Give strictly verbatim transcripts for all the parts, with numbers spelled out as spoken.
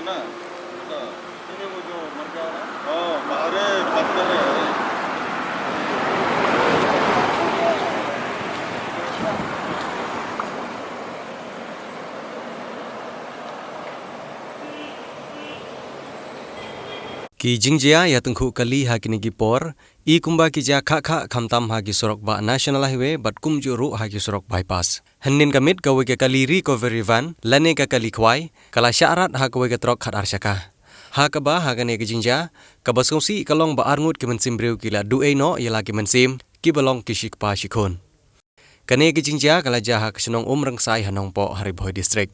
ना, तो, इन्हें वो जो मर गया ना? हाँ, हमारे पत्थर है। Ki jingjia ïa tyngkhuh kali ha kine ki por i kumba ki jia khah khah, khamtam ha ki surok bah National Highway bad kumjuh ruh ha ki surok bypass. Hynnin ka miet kawei ka kali recovery van lane ka kali khwai ka la shah rat ha kawei ka trok khatar shaka. Ha kaba ha kane ka jingjia, kaba sngewsih ka long ba arngut ki mynsiem briew ki la duh ei noh ïa la ki mynsiem kiba long ki shikpa shikhun. Kane ka jingjia ka la jia ha ka shnong Umryngjah ha Nongpoh ha Ri Bhoi District.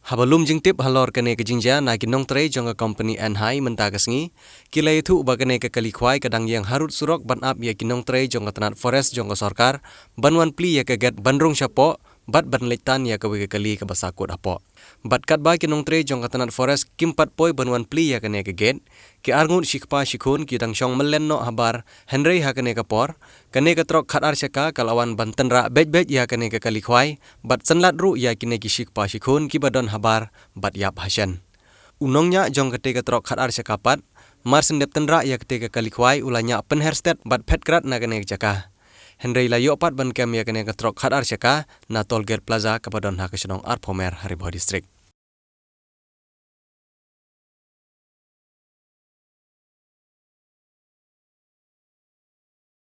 Haba lum jingtip halor kane ka jingjia na ki nongtrei jong ka kompani Enhai mynta ka sngi, ki la ïathuh ba kane ka kali khwai ka dang ïeng harud surok ban ap ïa ki nongtrei jong ka tnat forest jong ka sorkar ban wan plie ïa ka gate ban rung shapoh bad ban leit tan ïa kawei ka kali kaba sah kut hapoh. Bad katba ki nongtrei jong ka tnat forest kim pat poi ban wan plie ïa kane ka gate, ki arngut shikpa shikhun ki dang shong myllen noh habar, hynrei ha kane ka por kane ka trok khatar shaka ka la wan ban tynrah beit beit ïa kane ka kali khwai bad synlait ruh ïa kine ki shikpa shikhun kiba don habar bad ïap hashen. U nongñiah jong kate ka trok khatar shaka pat, mar shen dep tynrah ïa kate ka kali khwai, u la ñiah pynher stet bad phet krat na kane ka jaka. Hynrei la ïoh pat ban kem ïa kane ka trok khatar shaka na Toll Gate Plaza kaba don ha ka shnong Arphew Mer ha Ri Bhoi District.